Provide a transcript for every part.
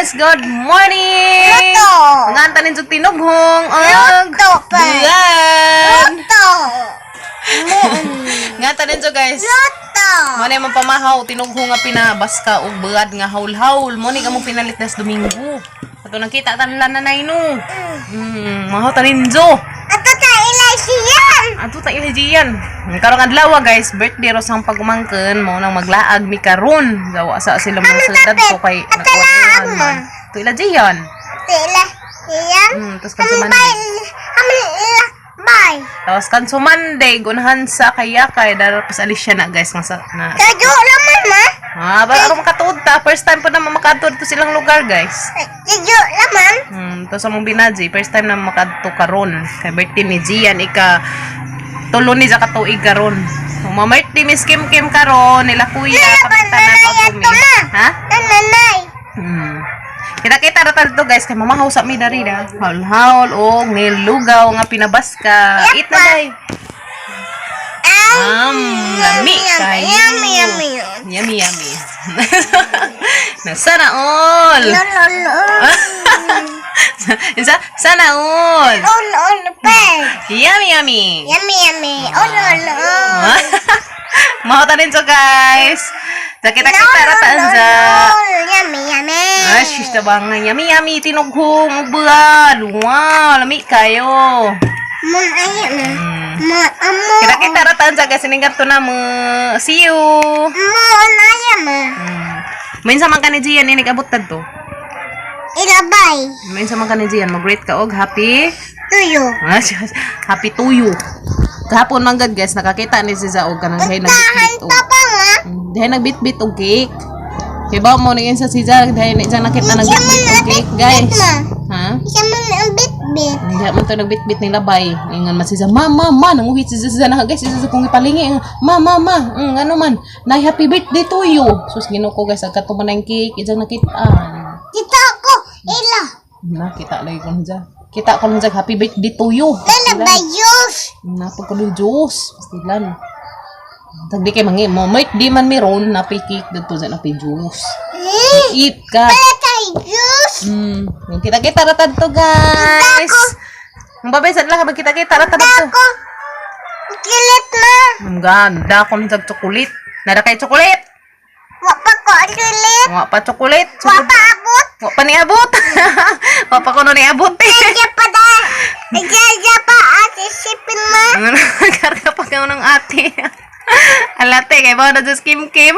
Guys! Good morning! Luto! Mga tanin sa tinughong og Luto pa. bulan! Luto! Nga tanin so, guys. Luto! Mo na imong pamahaw tinughong nga pinabaska og buad nga haul-haul. Mo ni kamo pinalit nas Domingo. Ato nakita tan nanay no. Mahaw tanin jo. Ato ta ilay siyan! Ato ta ilajian. Karong adlaw, guys, birthday ro sang pagumangken mo nang maglaag mi karon. Gawa sa sila mga sugad ko kay Ato laag mo. To ilajian. Ato ilay siyan? Tapos kan sa Amin Monday. bay! Amin ila bay! Tapos kan sa Monday gunahan sa kaya kay dara pas alis siya na, guys, nga sa na. Kajo laman ma! Ah, ba aron makatuod ta. First time po na makadto dito silang lugar, guys. Kajo laman! To sa mong binaji, first time na makadto karon. Kay birthday ni Gian ika tulo ni sa katuig karon. So, ma-birthday Miss Kim Kim karon nila kuya Nalaban kami tanan na pa yan kumi. to, ma. Ha? Nananay! Kita-kita ra to, guys, kay mamahaw sa mi dari da. Haul-haul og nilugaw nga pinabaska. Eat na day. Lami kayo. Yummy, yummy, yummy. Yummy, yummy. Nasana all. Lol, lol, lol. Isa, sana all. Lol, lol, pe. Yummy, yummy. Yummy, yummy. Oh, lol, lol. Maho ta rin so, guys. Sa kita-kita ra ta sa. Yummy, yummy. Ay, shish ta ba nga. Yummy, yummy. Tinughong buad. Wow, lami kayo. Mun ayo na. Ma amo. Kita-kita ra ta sa, guys. Siningat to na mo. See you. Mun ayo ma. Minsan man ka ni Gian, ini abot to. Ilabay. Minsan man ka ni Gian, mag-greet ka og happy Tuyo. Ah, siya- happy to you. Kahapon man gud, guys, nakakita ni si Zaog kanang hay Tahan nagbitbit og ta pa nga. Dahil nagbitbit og cake. Kay ba mo ni sa si Zag dahil ni siya nakita nagbitbit og cake, guys. Ha? Isa man ang bitbit. Hindi man to nagbitbit ni labay. Ingon man si Zag, ma ma ma nanguhit si Zag na, guys, si Zag kung ipalingi. Ma ma ma, ano man, nay happy birthday to you. Sus Ginoo ko, guys, agkato man ang cake, ijang nakitaan. Kita ko ila. Nakita lagi ko niya. Kita ko niya happy birthday to you. Lalabay juice. Napag ko ng juice. Pastilan. Tagdi kay mangi mo. Mate, di man meron. Napi cake dito sa napi juice. Eh, Eat ka. Patay juice. Yung kita-kita ratad to, guys. Ang babay sa lang kita-kita ratad to. Ako. Kilit na. Ang ganda ko ng chocolate. Nada kay chocolate. Wa pa ko kilit. Wa pa chocolate. Wa pa abot. Wa pa niabot. Wa pa kuno niabot eh. Kaya pa da. Kaya pa ate sipin ma. Ano karga pa ka ng ate. Alate, kay ba na just Kim Kim.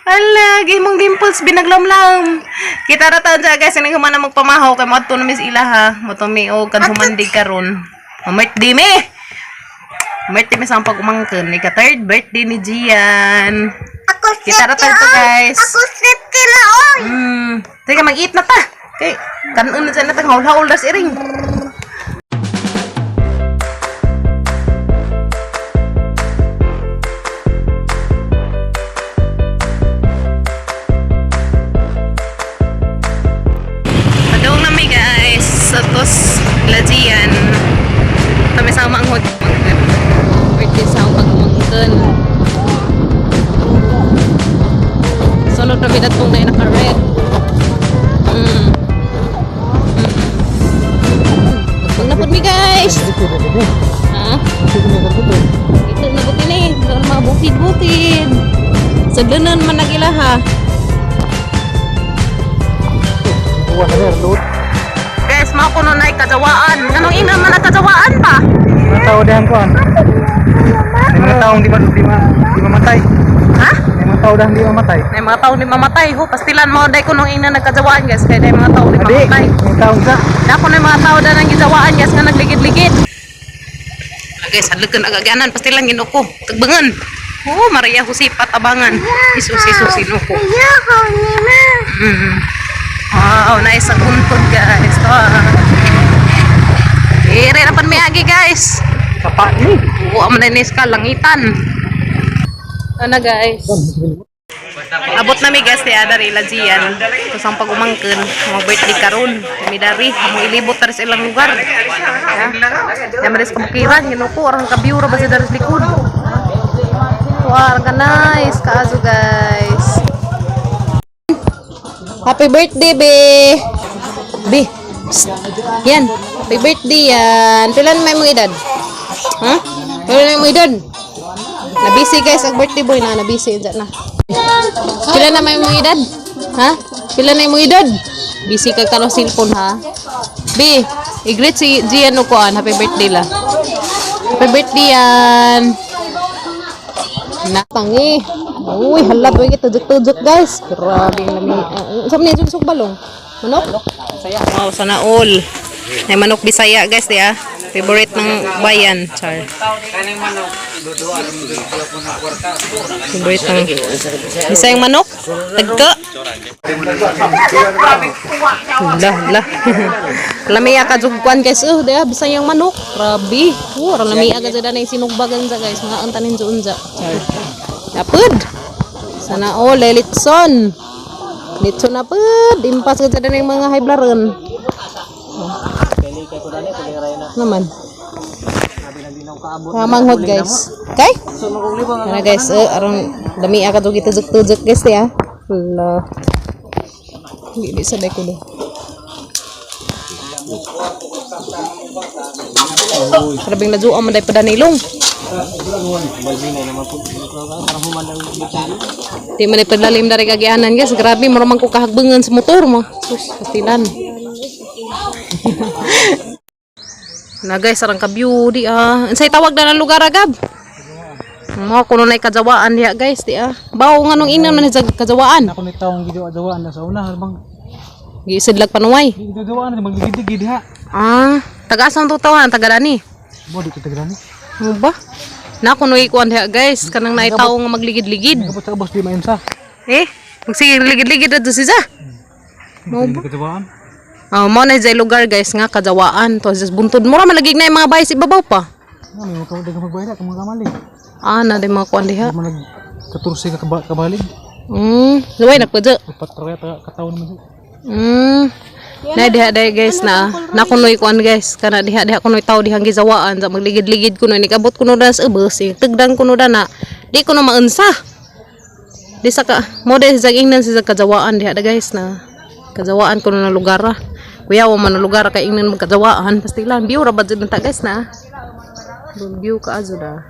Ala, gimong dimples binaglamlam. Kita ra taon sa, guys, ining humana magpamahaw kay moadto na mis ila ha. Motumi og kan humandig karon. Birthday mi. Birthday mi sa ang pag-umangkon. Ika third birthday ni Gian. Ako Kita ra taon to, guys. Ako sipin na oy. Teka, mag-eat na ta. Kay kanon na sa natang haul-haul das iring. Padung na mi, guys. Sa tos Lajian. Kami sa manghod. Birthday sa akong pag-umangkon. Sunod na bidatong na naka-red. Pag napod mi, guys. Ha? Ito na buti ni. Doon mga bukid-bukid. Sa ganon man nagila ha. Guys, mga kuno na kajawaan. Anong ina man ang kajawaan pa? Mga tao dahan ko. May mga taong di mamatay. Ha? May mga tao dahan di mamatay. May mga tao ni mamatay ho. Pastilan mo dahil kunong ina nagkajawaan, guys. Kaya dahil mga tao ni Adi, mamatay. may taong sa. Dako na yung mga tao na nang gijawaan, guys, nga nagligid-ligid. Ah, guys, hadlok agagyanan pastilan Ginoo ko. Tagbangan. Oh, Maria Jose patabangan. Jesus, Jesus, Ginoo ko. Ayoko ni ma. Wow, nice ang untod, guys. Ah. Ire na pan miagi, guys. Kapa ni. Buwa man na ka langitan. Ano, guys? Abot na mi, guys, ni Adar Ilajian. Ito sang pag-umangkon, mga birthday karon. Mi dari, mo ilibot taris ilang lugar. Ha? Ya maris kabukiran, ginuko orang kabiura ba sa daris likod. Tuar ka nice kaazo, guys. Happy birthday, be. Be. Psst. Yan. Happy birthday yan. Pila na may mong edad? Ha? Pila na mong edad? Nabisi guys, ang birthday boy na nabisi dyan na. Pila na may mong edad? Ha? Pila na mong edad? Busy ka karo cellphone ha. B, i-greet si Gian o kuan. Happy birthday la. Happy birthday yan. Natangi. Uy, hala tuig tujuk-tujuk guys. Grabe ang lami. Sa man yung balong? Manok? Wow, sana all. May manok Bisaya guys, di ah. Favorite ng bayan, char. Favorite ng Bisayang manok? Tagka. Hala, hala. Lamiya ka jugkwan guys. Oh, di ah, Bisayang manok. Grabe. Oh, lamiya ka dyan na yung sinugbagan sa guys. Mga antanin unja. Char. Apud. Sana all, eh, litson. Litson na pud. Impas ka dyan na yung mga haiblaron. Naman. Pamanghod guys. Okay? Ano guys, eh, aron dami ka jug itujok-tujok guys ya. Hala. Hindi di sa ko do. Grabing lajuan man day padanilong. Di man day padalim dari kagianan guys. Grabe mura man ko kahagbengan sa motor mo. Sus, pastilan. Na guys, sarang ka beauty ah. Unsay tawag na ng lugar agab? Mo kuno nay kajawaan diha guys, di ah. Bawo nga nung inam na sa kajawaan. Ako ni taong gidawa-dawaan na sa una bang Gisidlag panuway. gidawa-dawaan na magligid-ligid ha. Ah, taga asa to tawan, taga dani. Mo di ko tagrani. Mo ba? Na kuno ikuan diha guys, kanang naay tawo nga magligid-ligid. Kabot sa kabos di maimsa. Eh, magsige ligid-ligid adto siya. Mo ba? Kajawaan. Oh, mo na jay lugar guys nga kajawaan to sa buntod mo ra malagig na yung mga bahay sa ibabaw pa. Nga may mga dagang magbayad ka mga kamali. Ah, na di mga kuan diha. Mo nag 14 ka kabalig. Luway nagpadyo. Upat ra kaya kataon naman siya. Na diha day guys na na kunoy kuan guys kana diha diha kunoy tawo dihang gizawaan sa magligid-ligid kunoy nikabot kuno dan sa ubos eh, tagdang kuno dan na di kuno maunsa di sa ka mo di sa ingnan sa kajawaan diha da guys na kajawaan kuno na lugar ah. Kuya wa man na lugar kay ingnan magkajawaan pastilan view ra ba jud ta guys na view ka azo da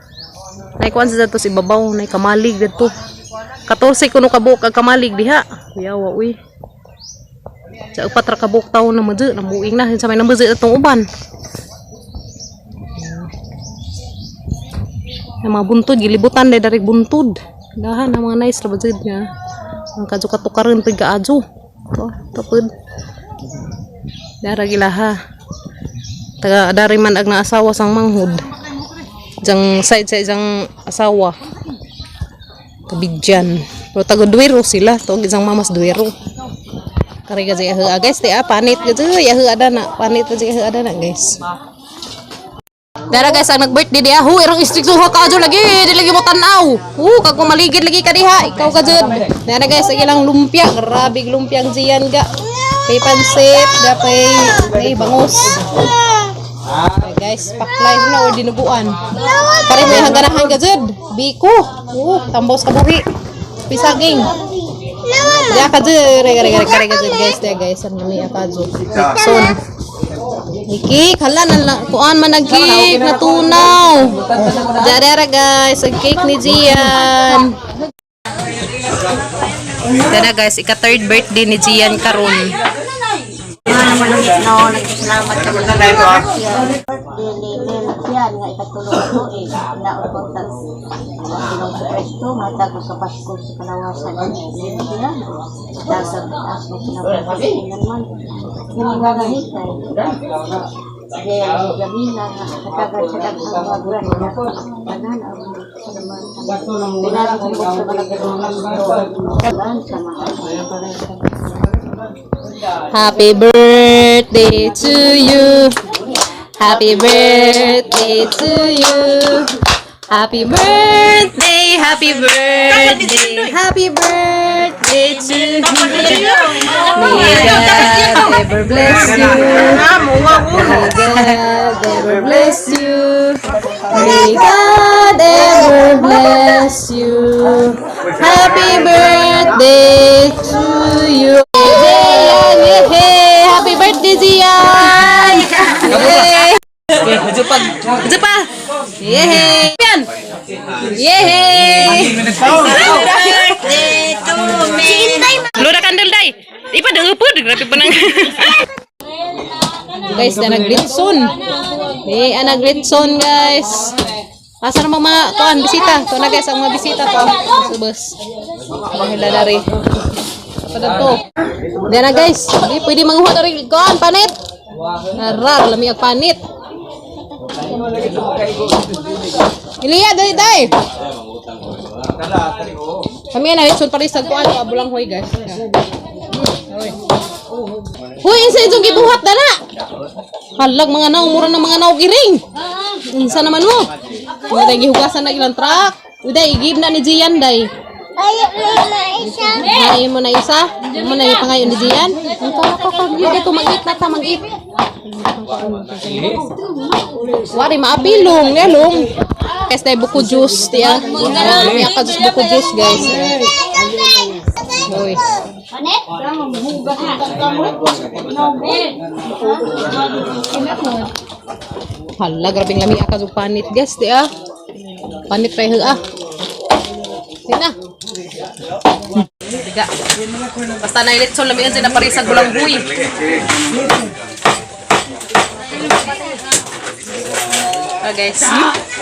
nay kuan sa dato sa ibabaw nay kamalig didto 14 kuno ka buok ang kamalig diha kuya wa uy sa upat ra ka buok taon na madyo, namuing na sa may namudyo atong uban. Ang mga buntod gilibutan day dari buntod. Dahan ang mga nice ra ba jud nga. Ang kadyo katukaron pig kaadyo. To, tapod. Dara gilaha. Taga dari man ag naasawa sang manghud. Jang side sa isang asawa. Kabigyan. Pero taga duwero sila. Tuwag isang mamas duwero. Kari gaji ah guys, ti ah panit gaji yahu ada na panit gaji yahu ada na guys. Dara guys, ang nag-birthday diha, hu irong istrikto ha ka lagi, di lagi mo tan-aw. Hu kag maligid lagi ka diha, ikaw ka jud. Dara guys, ang ilang lumpia, grabe lumpiang ziyan ga. May pansit, da pay may bangus. Okay, guys, paklay na or dinuguan. Kari may hangganahan ka jud. Biko. Hu, tambos kabuhi. Pisaging. Ya ka jud, re re re kare ka jud guys, there guys, ang nami ka jud. Son. Ni cake, hala na kuan man ang cake natunaw. Dara guys, ang cake ni Gian. Dara guys, ika third birthday ni Gian karon. No, nagpasalamat kami sa Dili yan nga ikatulong ko eh. Naupang sa Panginoong sa Kristo, matag sa Pasko sa kalawasan. Yan. Dasag taas na kinapagpasingan man. Yung mga gahitay. Kaya gamina nga katagal sa daghang mga grasya. Tanan ang pinag sa mga sa mga Happy birthday to you. Happy birthday to you. Happy birthday, happy birthday, happy birthday to you. May God ever bless you. May God ever bless you. May God ever bless you. Happy birthday to you. Isa pa. Yehey! Yan! Yehey! Birthday to me. Lura candle day. Di pa dangupod, grabe pa nang. Guys, na naglitson. Eh, ah, naglitson, guys. Asa na mga kuan bisita? To na guys, ang mga bisita to. Sa bus. Mga hilalari. Pada to. Di na guys, di pwede manguha na rin kuan panit. Narar, lami ang panit. Iliya, dali dai. Kami na litson paris sa kuan, bulang hoy guys. Hoy, insa itong gibuhat dana? Halag mga naong, mura ng mga naong iring. Unsa naman mo? Uday gihugasan na ilang truck. Uday igib na ni Gian day. Ay, na isa. Ay mo na isa. Mo na yung pangayon ni Gian. Ang kawa ko kag yun ko mag-eat na ta mag-eat. Wari maapilong, nelong. Guys, day buko juice tiya. Lami ka juice buko juice guys. Hoy. Hala, grabing lami ka jud panit guys, di ah. Panit ray ah. Sige na. Tiga. Basta na ilitson lami yun sila parisag bulang buhi. Oh, guys.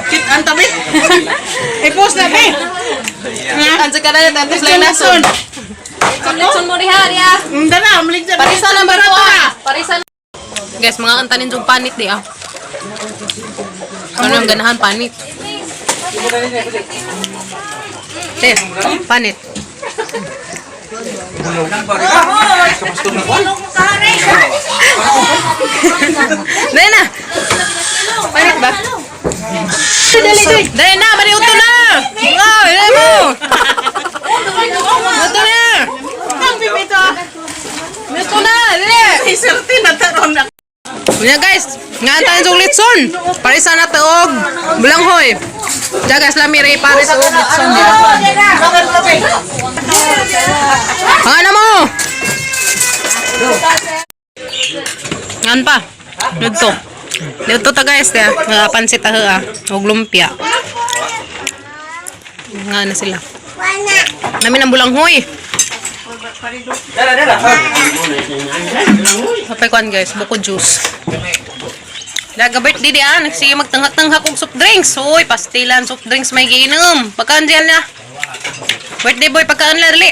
Kit ang tabi. I-post na be. Ang ka na tapos lang nason. Litson, litson mo riha, riha. Dara, amlig dyan. Parisa na ba ah? Parisa na. Guys, mga antanin yung panit di ah. Ano yung ganahan panit? Te, panit. Dali na. Panit ba? Dali, dali. Dali na, bali uto na. Oh, dali mo. Uto na. Ang bibito. Uto na, dali. Isurti na taron na. Unya guys, nga tayo sa litson. Parisa na taog. Bulanghoy. Diya guys, lami rin pares og litson diya. Pangalan mo! Ngan pa. Dito. Dito ta guys, diya. Mga pansit ta ah. Og lumpia. Nga na sila. Namin ang bulanghoy. Kapay kuan guys, buko juice. Laga birthday di ah, nagsige magtanghak-tanghak og soft drinks. Uy, pastilan soft drinks may giinom. Pagkaan diyan na. Birthday boy, pagkaan la dali.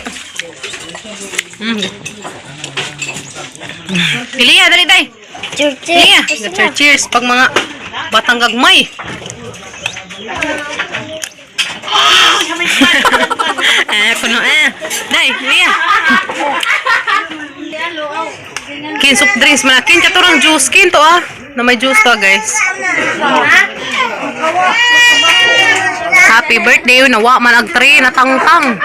Iliya, dali day. Iliya, cheers, cheers pag mga batang gagmay. Eh, kuno eh. Day, Iliya. Kin soft drinks man. Kin katurang juice kin to ah. Na may juice to ah, guys. Happy birthday nawa man ag tree natangtang.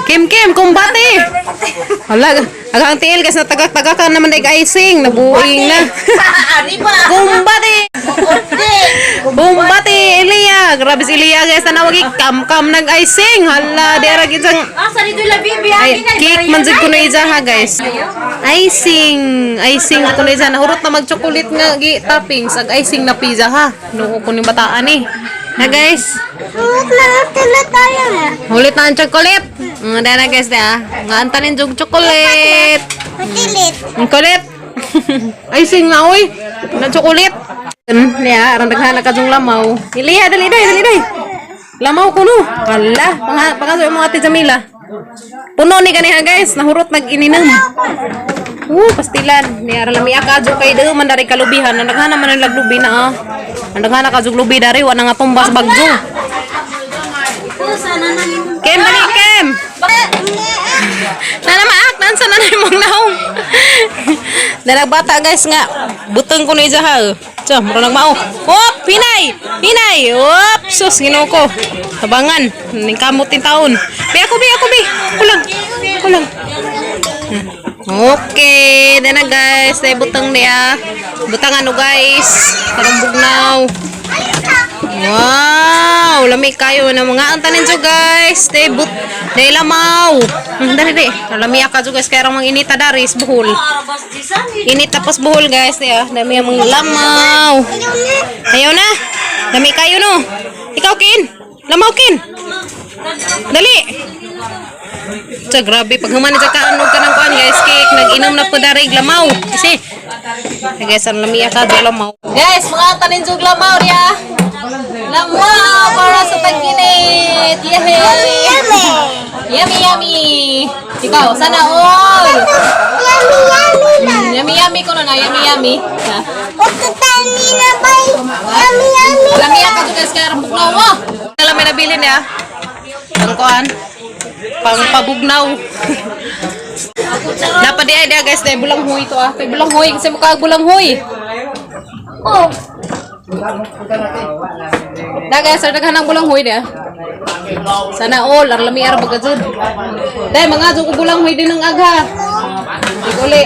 Kim Kim kumbate. Hala, agang tiil kasi natagak-tagak ka naman dag icing, nabuing na. Kumbate. Kumbate Elia, grabe si Elia guys, tanawag kam-kam nag icing. Hala, di ara gid sang Asa dito la bibi? ay, cake man jud kuno iza ha guys. Icing, icing kuno iza nahurot na mag-chocolate nga gi toppings ag icing na pizza ha. Nuo ko ning bataan eh. Na guys, Tulot tayo na. hulit na ang chocolate. Dana guys da. Nga antanin jug chocolate. Matilit. Ang kulit. Icing na oy. Na chocolate. Niya, aron daghan na kajung lamaw. Iliha dali dai, dali dai. Lamaw kuno. Hala, panga panga mga ate Jamila. Puno ni kaniha guys, nahurot nag-ininom. Pastilan. Niya ra lami ka kay daw man dari kalubihan. Ang daghan naman ang laglubi na ah. Ang daghan na kajug lubi dari wa na nga tumbas bagjo. Kem dali kem. Nana maak, nansa na na imong naong. Dalag bata guys nga, butong ko na iza ha. Tiyo, mura nagmao. Hop, hinay! Hinay! Hop, sus, ginoo ko. Tabangan, ning kamot tin taon. Bi ako, bi ako, bi. Kulang, kulang. Okay, dana na guys, dahil butang niya. Butang ano guys, karong bugnaw. Wow, lami kayo na mga ang tanin jo, guys. Day but day lamaw. Dali di. Lami ka jo, guys, kaya rang mga inita daris buhol. Init tapos buhol, guys. Di ah, dami ang mga lamaw. Ayaw na. Lami kayo no. Ikaw, Kin. Lamaw, Kin. Dali. Sa grabe pag human sa kaano ka ng kuan, guys, cake nag-inom na po darig lamaw. Kasi ay, guys, ang lami ka do lamaw. Guys, mga tanin jug lamaw diya. Lamaw para sa tag-init. Yay! Yummy! Yummy, yummy. Ikaw, sana all. Yummy, yummy na! Yummy, yummy ko na na. Yummy, yummy. Ha? Pagkatani na ba? Yummy, yummy! Lami ka do, guys, kaya rambugnaw mo. Alam may nabili niya. Pang kuan. Pang pabugnaw. Dapat di ay dia, guys, dahil bulang huy to ah. Kay bulang huy kasi mukha bulang huy. Oh. Da guys, sa daghan ang bulang huy dia. Sana all ang lami ara baga jud. Dai mga jud ko bulang huy din ang agha. Di uli.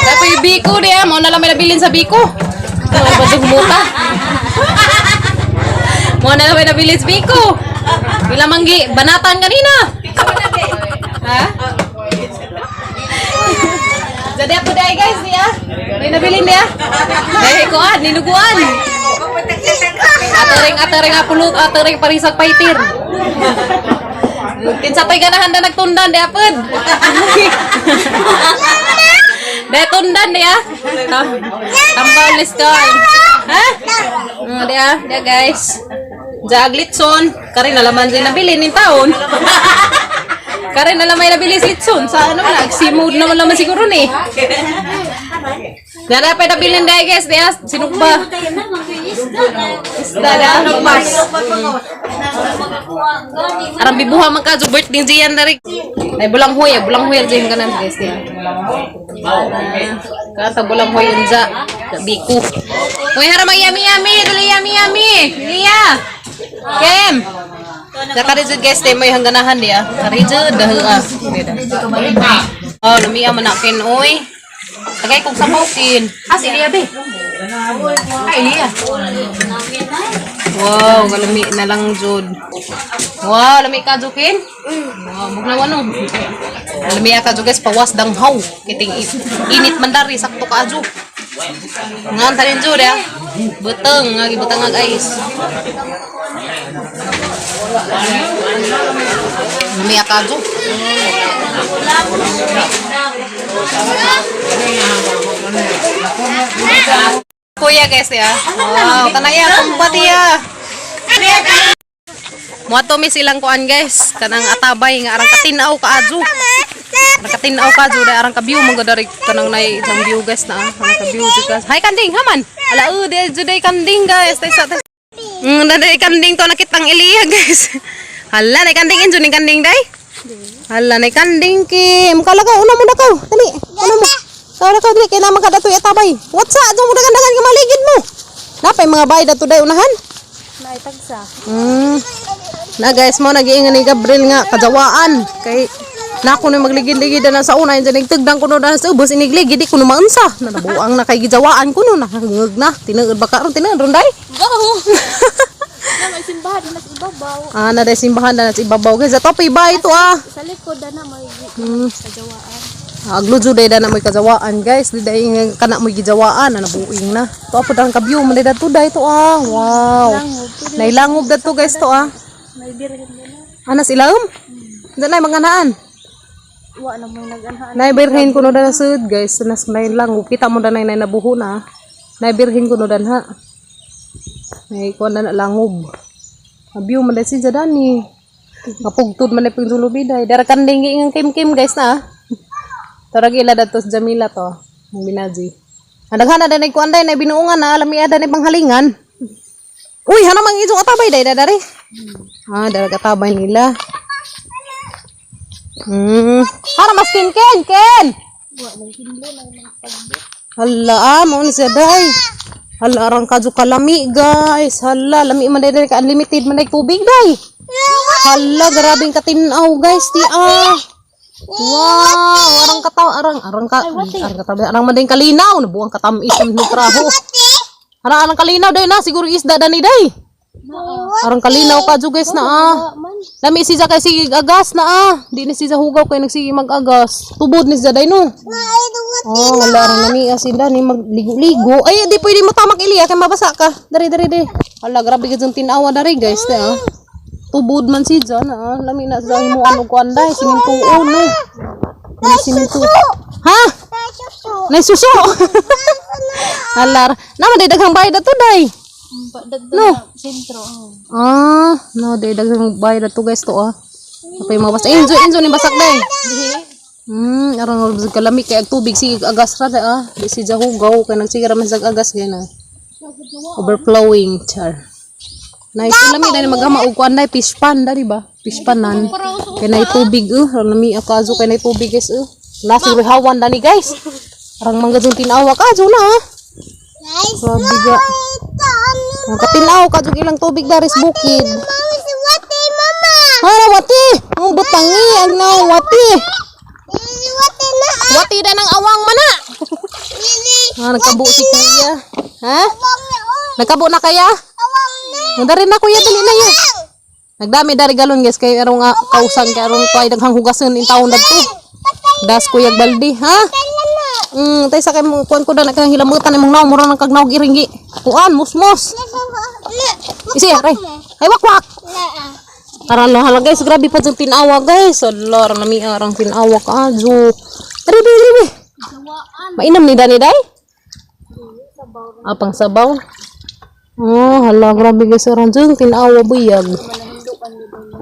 Dapat yung biko dia, mo na lang may nabilin sa biko. Wala ba jud muta? Mo na lang may nabilin sa biko. Pila manggi banatan kanina. Ha? Jadi ako dahil, guys, niya. May nabilin niya. Dahil kuan, ninuguan. Ato ring apulot, ato ring parisag paitir. Kinsa pa'y ganahan na nagtundan, di apod. Di tundan, di ah. Tambal listol. Ha? Di ah, di ah, guys. Jag litson. Kari na laman din nabili nin taon. Kari na lang may nabili si litson. Sa ano na, simod naman laman siguro ni. Dara pa nabilin dai, guys, di ah, sinugba. Isda da, mas. Arang bibuha man ka birthday diyan dari. Ay bulang huy, ay bulang huy diyan kanan, guys, diyan. Kata bulang huy unja biku. Uy, haramang yummy yummy, dali yummy yummy. Lia. Kem. Da karijud, guys, tay may hangganahan diya. Karijud dahil ah. Oh, lumiya man akin oy. Tagay kog sabaw kin. Ah, si Lia be. Ay, Lia. Wow, galami na lang jud. Wow, lami ka jukin. Wow, mugnaw ano. Lami ka jud, guys, pawas danghaw. Kiting init man dari sakto ka jud. Ngan tanin jud ya. Beteng nga gibutang ag ice. Lami ka jud. Kuya, guys, ya. Wow, kanaya kumpati ya. Moato mi silang kuan, guys, kanang atabay nga arang katinaw kaadyo. Arang katinaw kaadyo dai arang ka-view man gud dari kanang nay isang view, guys, na ah. Arang ka-view jud, guys. Hay kanding haman. Ala di jud day kanding, guys. Tay sa tay. Day kanding to nakitang Eliya, guys. Hala nay kanding injo ning kanding day. Hala nay kanding kim. Kala ka una mo na ka. Dali. Una mo. Kala ka dili kay naman ka datoy atabay. What's sa mo dagan-dagan ka maligid mo. Napay mga bay dato day unahan. Naitagsa. Na guys, mo nagiingan ni Gabriel nga kajawaan kay nako na magligid-ligid na sa una inja nagtugdang kuno na sa ubos inigligid di kuno maunsa na nabuang na kay gijawaan kuno nakangeg na tinuod ba karon tinuod ron day. Wow! Na may simbahan na sa ibabaw. Ah, na day simbahan na sa ibabaw, guys. Ato pa iba ito ah. Sa likod na may kajawaan. Aglo jud day na may kajawaan, guys. Di day nga kana mo'y gijawaan na nabuing na. To apod ang ka-view man day dato day to ah. Wow. Nailangob dato, guys, to ah. May birhen nila. Anas ilawom? Diyan ay mga naan. Wa na may nag-anhaan. Naibirhin ko no dan sud, guys, nas nay lang kita mo danay nay nabuho na. Naibirhin ko no dan ha. Nay kuan na na langob. Abiyo man dai siya dani. Kapugtod man dai ping sulubiday. Dara kanding giingang kim kim, guys, na. Tarag ila dato sa Jamila to. Ang binaji. Ang daghan na danay kuan day nay binuungan na alami ada nay panghalingan. Uy, hana mang ijong atabay day dari. Ah, dara katabay nila. Hana mas kin ken ken. Hala, ah, mao ni siya day. Hala, arang kadyo kalami, guys. Hala, lami man day ka unlimited man day tubig day. Hala, grabing katinaw, guys, ti ah. Wow, arang kataw, arang arang ka, arang kataw, arang man day kalinaw, nabuang katamis ang traho. Ara arang kalinaw day na siguro isda dani day. Arang kalinaw ka guys na ah. Lami siya kay sige agas na ah. Di na siya hugaw kay nagsige mag-agas. Tubod ni siya day no. Oh, wala ra nami asin dani magligo-ligo. Ay, di pwede mo tamak Ilya kay mabasa ka. Dari dari dari. Hala, grabe gid yung tinawa dari guys, di ah. Tubod man si John, ah. Lami na sa himuan og kuan day, simintuon no. Ay, siminto. Ha? Nay suso. Hala, naman day daghang bayad ato day. No. Sentro. Ah, no day daghang bayad ato guys to ah. Apay mabasa. Eh, Enzo, Enzo ni basak day. Aron wala kalami kay ag tubig sige agas ra day ah. Di si hugaw kay nagsigira man sa agas kay na. Overflowing char. Nice. Lami dai maghama og kuan day fish pan da di ba? Fish pan nan. Kay nay tubig eh. Aron lami akazo kay nay tubig guys eh. Nasi hawan dani guys. Arang mangga jung tinawa ka na ah. Grabe ga. Ang katinaw ka jung ilang tubig daris bukid. Hara wati. Ang butangi ang naw wati. Wati na ng awang mana. Ah, nagkabo si kuya. Ha? Nagkabo na kaya? Nagdari na kuya, dali na ya. Nagdami dari galon guys kay arong kausan kay arong kay daghang hugason in taon dagto. Das kuya baldi, ha? Tay sa kay mo kuan ko na kay hilamutan imong naong mura nang kagnaog iringgi. Kuan musmos. Isi, aray. Ay wakwak. Aran lang hala guys, grabe pa jung tinawa guys. Allah, aran nami arang tinawa ka ajo. Dali dali dali. Mainam ni Dani day? Ah, pang sabaw. Oh, hala grabe guys aran jung tinawa buyag.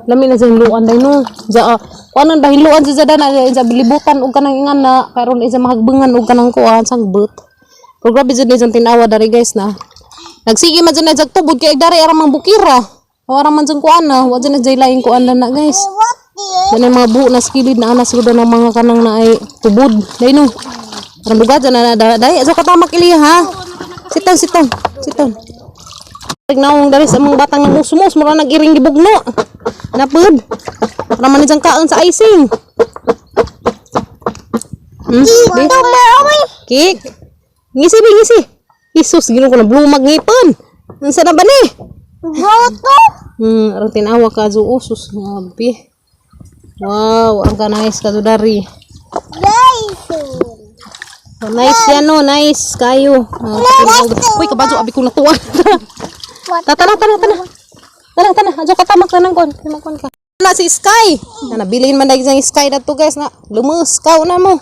Lami na sa hinluan day no. Ja, kuan ang dahiluan si Zada na sa bilibutan og kanang ingan na karon isa mahagbengan og kanang kuan sangbet. Pero grabe jud ni jung tinawa dari guys na. Nagsige man jud na jag tubod kay dari aram mang bukira. O aram man jung kuan na, wa jud na jay laing kuan na na guys. Yan ang mga buo na skilid na anas siguro ng mga kanang na ay tubod. Day no. Aram lugar dyan na na day. So katamak ili ha. Sit down, sit down. Sit down. Naong dari sa mga batang nang usmos, mura nag-iring gibugno. Napud. Para man diyang kaon sa icing. Di? Cake. Ngisi bi ngisi. Jesus, ginoo ko na blumag ngipon. Unsa na ba ni? Arang tinawa ka zo usus grabe. Wow, ang ka nice ka dari. Oh, nice yan no, nice kayo. Ah, uy, kabajo abi ko natuwa. Tana tana tana. Tana tana, adyo ka tamak tanang kon, tamak kon ka. Na si Sky. Na nabilin man daging Sky dato guys na. Lumus ka na mo.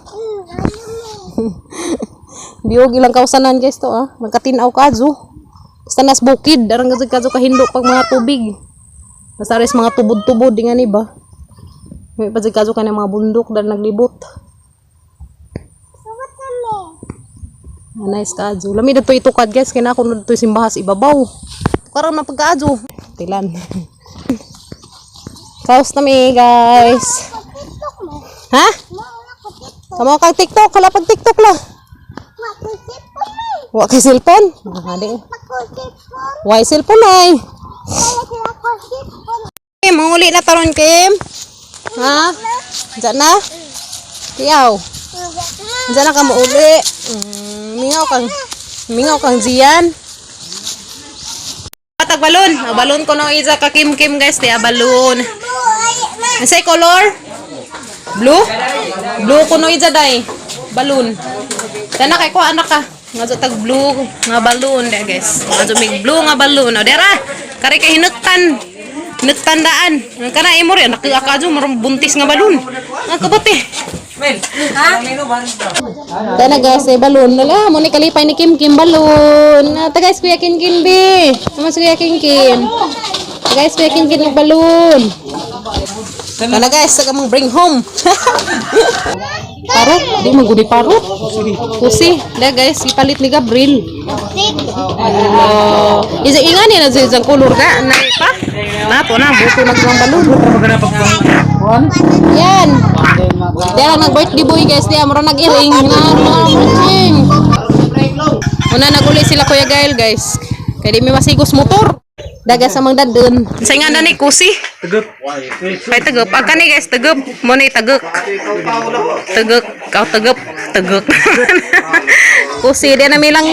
Biyog ilang kausanan guys to ah. Magkatinaw ka zo. Basta nas bukid, darang gazig ka kahindo pag mga tubig. Basta res mga tubod-tubod di nga ni ba. May pazig kazo ka ng mga bundok dahil naglibot. Ah, nice kaadyo. Lami dito itukad guys, kaya na ako na dito simbahas ibabaw. Karon na pagkaadyo. Tilan. Kaos na mi guys. Ha? Kamo kang TikTok, kala pag TikTok la. Wa kay cellphone? Ah, di. Why cellphone ay? Kim, manguli na taron Kim. Ha? Diyan na? Tiyaw. Diyan na ka mauli. Mingaw kang Zian. Patag balon. Ah, balon ko no isa ka Kim Kim guys, ti balon. Unsay color? Blue? Blue ko no isa day. Balon. Tana kay ko anak ka. Nga tag blue nga balon da guys. Nga mig blue nga balon. O dera. Kari kay hinuktan. Hinuktan daan. Ang kana imo ri anak ka adyo marong buntis nga balon. Ang kabuti. Tana guys, ay balon. Wala, mo ni kalipay ni Kim Kim balon. Ah, ta guys, Kuya Kim Kim be. Tama si Kuya Kim Kim. Ta guys, Kuya Kim Kim ng balon. Tana guys, sa kamong bring home. Paro, di mo gudi paro. Kusi, da guys, ipalit ni Gabriel. Oh, isa ingan ni na sa isang kulor ka, na pa. Na to na buto na ang balon. Yan. Diyan nag birthday boy guys, diyan mura nag-iring na na. Una naguli sila Kuya Gael guys. Kaya di mi masigos motor. Daga sa mang dadun. Sa nga na ni kusi. Tagup. Kay tagup. Ang kani guys, tagup. Mo ni taguk. Taguk. Kaw tagup. Taguk. Kusi di na milang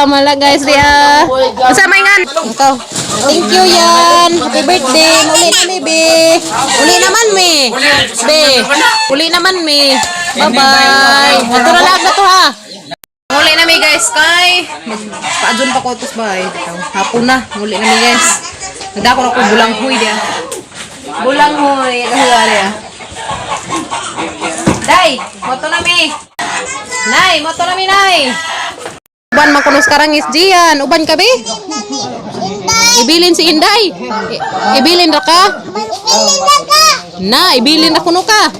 mala guys dia. Unsa may ngan? Ikaw. Thank you yan. Happy birthday. Uli na mi be. Uli naman mi. Be. Uli naman mi. Bye-bye. Ato na lang na to ha. Muli na mi guys kay magpaadyon pa ko tos bahay. Hapon na. Muli na mi guys. Nagdako na ko bulang huy dia. Bulang huy kahuwari ah. Day, moto na mi. Nay, moto na mi nay. Uban man kuno sa karangis diyan. Uban ka be? Ibilin si Inday. Ibilin ra ka? Na, ibilin ra kuno ka.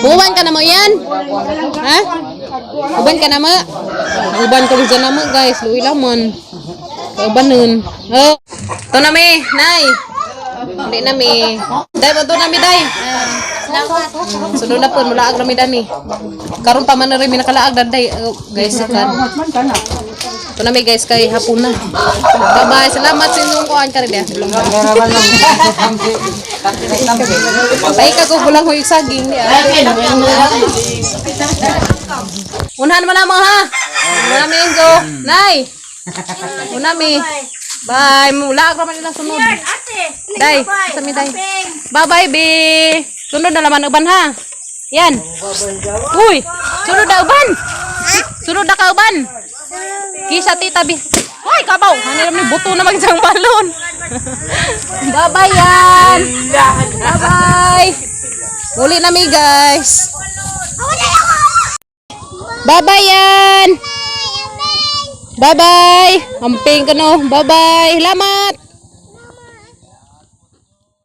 Buwan ka na mo yan? Ha? Uban ka na mo? Uban ko dyan na mo guys. Luwi lamon. Uban nun. Oh. Ito na mi, nay. Hindi na mi. Day, mo na mi, day. Sunod na po, mulaag na mi dani. Karon pa man na rin mi nakalaag na day. Oh, guys, kan. Ito na mi guys, kay hapon na. Bye-bye. Salamat sa inyong kuhan ka rin. Patay ka ko bulang huy saging. Unahan mo na mo ha. Una mi Enzo. Nay. Una mi. Bye. Mula ako man nila sunod. Day. Sa mi day. Bye bye be. Sunod na laman uban ha. Yan. Uy, sunod na uban. Sunod na ka uban. Kisa tita bi. Uy, kabaw. Ano ni buto na magsang balon. Bye-bye yan. Bye-bye. Uli na mi guys. Bye-bye yan. Bye-bye. Amping ka no. Bye-bye. Salamat.